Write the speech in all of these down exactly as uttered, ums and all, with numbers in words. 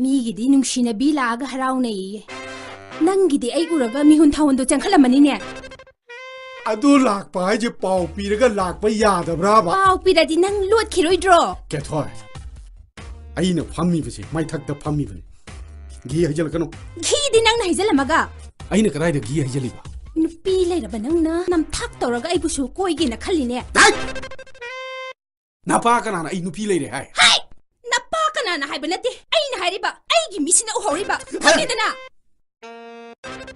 ꯃꯤꯒꯤꯗꯤ ꯅꯨꯡꯁꯤꯅꯕꯤ ꯂꯥꯛꯑꯒ ꯍꯔꯥꯎꯅꯩꯌꯦ꯫ ꯅꯪꯒꯤꯗꯤ ꯑꯩ ꯎꯔꯒ ꯃꯤꯍꯨꯟ ꯊꯥꯍꯨꯟꯗꯣ ꯆꯦꯟꯈꯠꯂꯝꯃꯅꯤꯅꯦ꯫ ꯑꯗꯨ ꯂꯥꯛꯄ ꯍꯥꯏꯁꯦ ꯄꯥꯎ ꯄꯤꯔꯒ ꯂꯥꯛꯄ ꯌꯥꯗꯕ꯭ꯔꯥꯕ? ꯄꯥꯎ ꯄꯤꯔꯗꯤ ꯅꯪ ꯂꯣꯠꯈꯤꯔꯣꯏꯗ꯭ꯔꯣ? ꯀꯦꯊꯣꯏ, ꯑꯩꯅ ꯐꯝꯃꯤꯕꯁꯦ ꯃꯩꯊꯛꯇ ꯐꯝꯃꯤꯕꯅꯤ꯫ ꯘꯤ ꯍꯩꯖꯤꯜꯂꯛꯀꯅꯨ꯫ ꯘꯤꯗꯤ ꯅꯪꯅ ꯍꯩꯖꯤꯜꯂꯝꯃꯒ꯫ ꯑꯩꯅ ꯀꯗꯥꯏꯗ ꯘꯤ ꯍꯩꯖꯤꯜꯂꯤꯕ? ꯅꯨꯄꯤ ꯂꯩꯔꯕ ꯅꯪꯅ ꯅꯝꯊꯥꯛ ꯇꯧꯔꯒ ꯑꯩꯕꯨꯁꯨ ꯀꯣꯏꯒꯦꯅ ꯈꯜꯂꯤꯅꯦ꯫ ꯇꯥꯏ! ꯅꯄꯥ ꯀꯅꯥꯅ ꯑꯩ ꯅꯨꯄꯤ ꯂꯩꯔꯦ ꯍꯥꯏ? ꯍꯥꯏ! ꯅꯄꯥ ꯀꯅꯥꯅ ꯍꯥꯏꯕ ꯅꯠꯇꯦ, ꯑꯩꯅ ꯍꯥꯏꯔꯤꯕ, ꯑꯩꯒꯤ ꯃꯤꯠꯁꯤꯅ ꯎꯍꯧꯔꯤꯕ꯫ ꯍꯥꯏ! ꯈꯪꯉꯦꯗꯅ?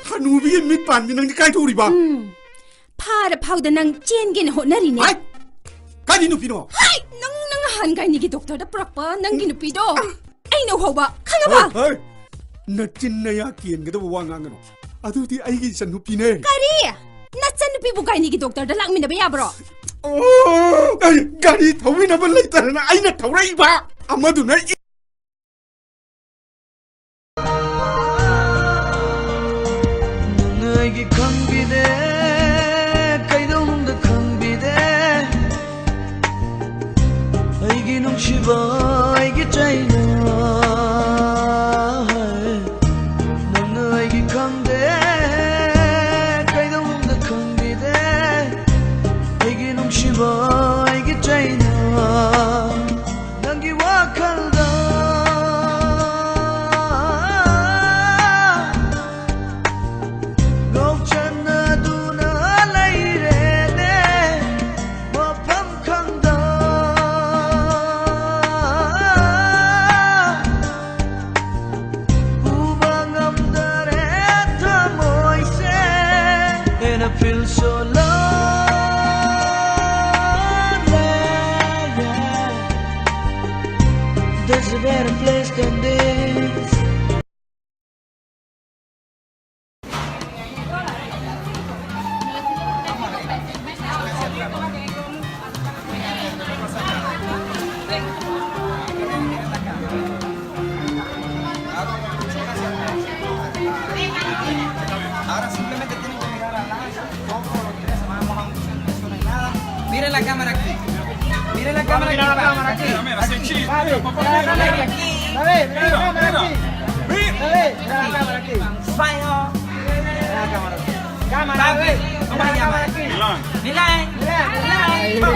ꯍꯅꯨꯕꯤꯒꯤ ꯃꯤꯠ ꯄꯥꯟꯕꯤ ꯅꯪꯗꯤ ꯀꯥꯏꯊꯣꯛꯎꯔꯤꯕ? ꯎꯝ, ꯐꯥꯔ ꯐꯥꯎꯗ ꯅꯪ ꯆꯦꯟꯒꯦꯅ ꯍꯣꯠꯅꯔꯤꯅꯦ꯫ ꯍꯥꯏ! ꯀꯥꯏꯗꯤ ꯅꯨꯄꯤꯅꯣ? ꯍꯥꯏ! ꯅꯪ, ꯅꯪ ꯅꯍꯥꯟ ꯒꯥꯏꯅꯤꯒꯤ ꯗꯣꯛꯇꯔꯗ ꯄꯨꯔꯛꯄ ꯅꯪꯒꯤ ꯅꯨꯄꯤꯗꯣ ꯑꯩꯅ ꯎꯍꯧꯕ, ꯈꯪꯉꯕ? ꯍꯣꯏ, ꯍꯣꯏ꯫ ꯅꯆꯤꯟ ꯅꯌꯥ ꯀꯦꯟꯒꯗꯕ ꯋꯥ ꯉꯥꯡꯒꯅꯨ꯫ ꯑꯗꯨꯗꯤ ꯑꯩꯒꯤ ꯏꯆꯟꯅꯨꯄꯤꯅꯦ꯫ ꯀꯔꯤ? ꯅꯆꯟꯅꯨꯄꯤꯕꯨ ꯒꯥꯏꯅꯤꯒꯤ ꯗꯣꯛꯇꯔꯗ ꯂꯥꯛꯃꯤꯟꯅꯕ ꯌꯥꯕ꯭ꯔꯣ? ꯑꯣ, ꯑꯩ ꯒꯥꯔꯤ ꯊꯧꯃꯤꯟꯅꯕ ꯂꯩꯇꯗꯅ ꯑꯩꯅ ꯊꯧꯔꯛꯏꯕ꯫ ꯑꯃꯗꯨꯅ ꯏ- ꯅꯪꯅ ꯑꯩꯒꯤ ꯈꯪꯕꯤꯗꯦ, ꯀꯩꯗꯧꯅꯨꯡꯗ ꯈꯪꯕꯤꯗꯦ꯫ ꯑꯩꯒꯤ ꯅꯨꯡꯁꯤꯕ, ꯑꯩꯒꯤ ꯆꯩꯅꯥ, ꯅꯪꯅ ꯑꯩꯒꯤ ꯈꯪꯗꯦ, ꯀꯩꯗꯧꯅꯨꯡꯗ ꯈꯪꯕꯤꯗꯦ꯫ ꯑꯩꯒꯤ ꯅꯨꯡꯁꯤꯕ, ꯑꯩꯒꯤ ꯆꯩꯅꯥ, ꯅꯪꯒꯤ ꯋꯥꯈꯜꯗ ꯉꯥꯎꯆꯠꯅꯗꯨꯅ ꯂꯩꯔꯦꯅꯦ, ꯃꯐꯝ ꯈꯪꯗ ꯎꯕ ꯉꯝꯗꯔꯦ ꯊꯃꯣꯏꯁꯦ, and I feel so lonely, yeah. There's a better place than this. Ahora simplemente tienen que mirar adelante. Todos los tres se van a mojar mucho, eso no hay nada. Miren la cámara aquí. Miren la cámara aquí. Aquí. Aquí. A ver, mira la cámara aquí. A ver, mira la cámara aquí. Smile. Mira la cámara. Cámara, a ver. ¿Cómo se llama? Aquí. Milán. Milán. Milán, Milán.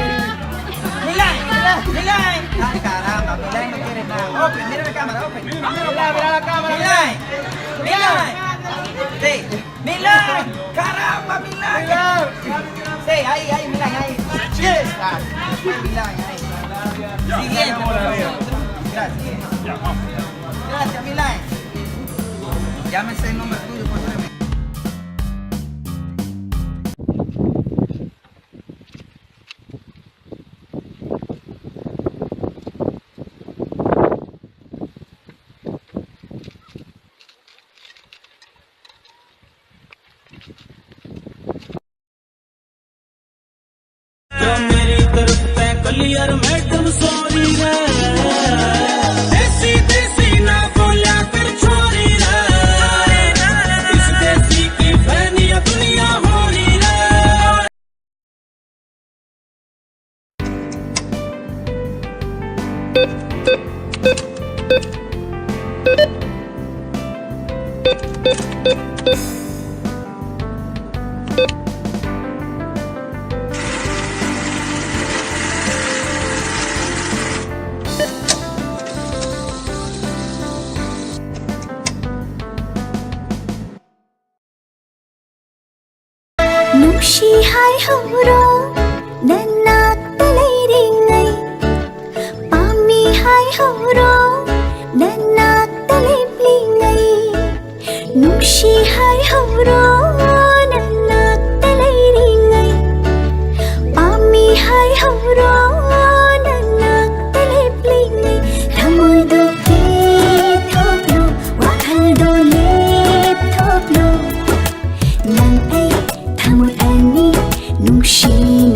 Milán. Milán. Ah, caramba, Milán no quiere nada. Open, mira la cámara, open. Mira, mira, mira la cámara. Milán. Milán. Sí. Milán. Caramba, Milán. Milán. Sí, ahí, ahí, Milán, ahí. Yes. Milán, ahí. Siguiente, por favor. Gracias. Ya, vamos. Gracias, Milán. Ya me sé el nombre tuyo, pues, espérame. तो मेरी तरफ से clear madam, sorry रे। देसी देसी ना बोला कर छोरी रे। इस देसी की fan ये दुनिया हो रही रे। ꯅꯨꯡꯁꯤ ꯍꯥꯏꯍꯧꯔꯣ ꯅꯅꯥꯛꯇ ꯂꯩꯔꯤꯉꯩ, ꯄꯥꯝꯃꯤ ꯍꯥꯏꯍꯧꯔꯣ ꯅꯅꯥꯛꯇ ꯂꯦꯞꯂꯤꯉꯩ, ꯅꯨꯡꯁꯤ ꯍꯥꯏꯍꯧꯔꯣ ꯅꯅꯥꯛꯇ ꯂꯩꯔꯤꯉꯩ, ꯄꯥꯝꯃꯤ ꯍꯥꯏꯍꯧꯔꯣ ꯅꯅꯥꯛꯇ ꯂꯦꯞꯂꯤꯉꯩ, ꯊꯃꯣꯏꯗꯣ ꯄꯦꯟꯊꯣꯛꯂꯣ, ꯋꯥꯈꯜꯗꯣ ꯂꯦꯞꯊꯣꯛꯂꯣ꯫ ꯅꯪ ꯑꯩ ꯊꯃꯣꯏ ꯑꯅꯤ ꯅꯨꯡꯁꯤꯅ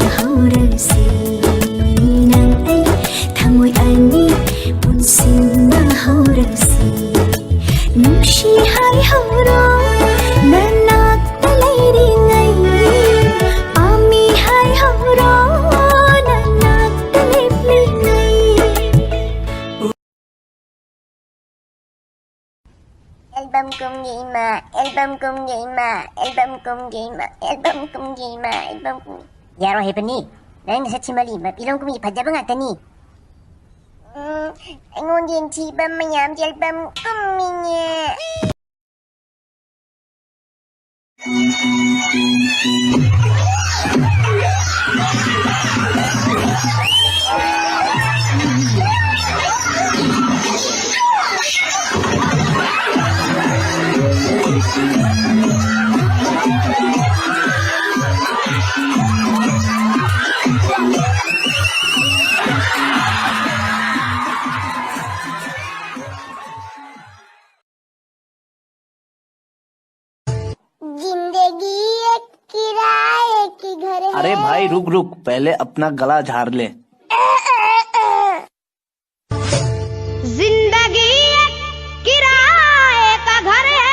ꯑꯦꯜꯕꯝ ꯀꯨꯝꯒꯦ ꯏꯃꯥ, ꯑꯦꯜꯕꯝ ꯀꯨꯝꯒꯦ ꯏꯃꯥ, ꯑꯦꯜꯕꯝ ꯀꯨꯝꯒꯦ ꯏꯃꯥ, ꯑꯦꯜꯕꯝ ꯀꯨꯝꯒꯦ ꯏꯃꯥ, ꯑꯦꯜꯕꯝ ꯀꯨꯝꯒꯦ꯫ ꯌꯥꯔꯣꯏ ꯍꯥꯏꯕꯅꯤ, ꯅꯪ ꯅꯁꯛ ꯊꯤꯃꯜꯂꯤ, ꯐꯤꯂꯝ ꯀꯨꯝꯕꯒꯤ ꯐꯖꯕ ꯉꯥꯛꯇꯅꯤ꯫ ꯎꯝ, ꯑꯩꯉꯣꯟꯗ ꯊꯤꯕ ꯃꯌꯥꯝꯁꯦ ꯑꯦꯜꯕꯝ ꯀꯨꯝꯃꯤꯅꯦ꯫ जिंदगी एक किराए की घर है। अरे भाई, रुक रुक, पहले अपना गला झाड़ ले। जिंदगी एक किराए का घर है।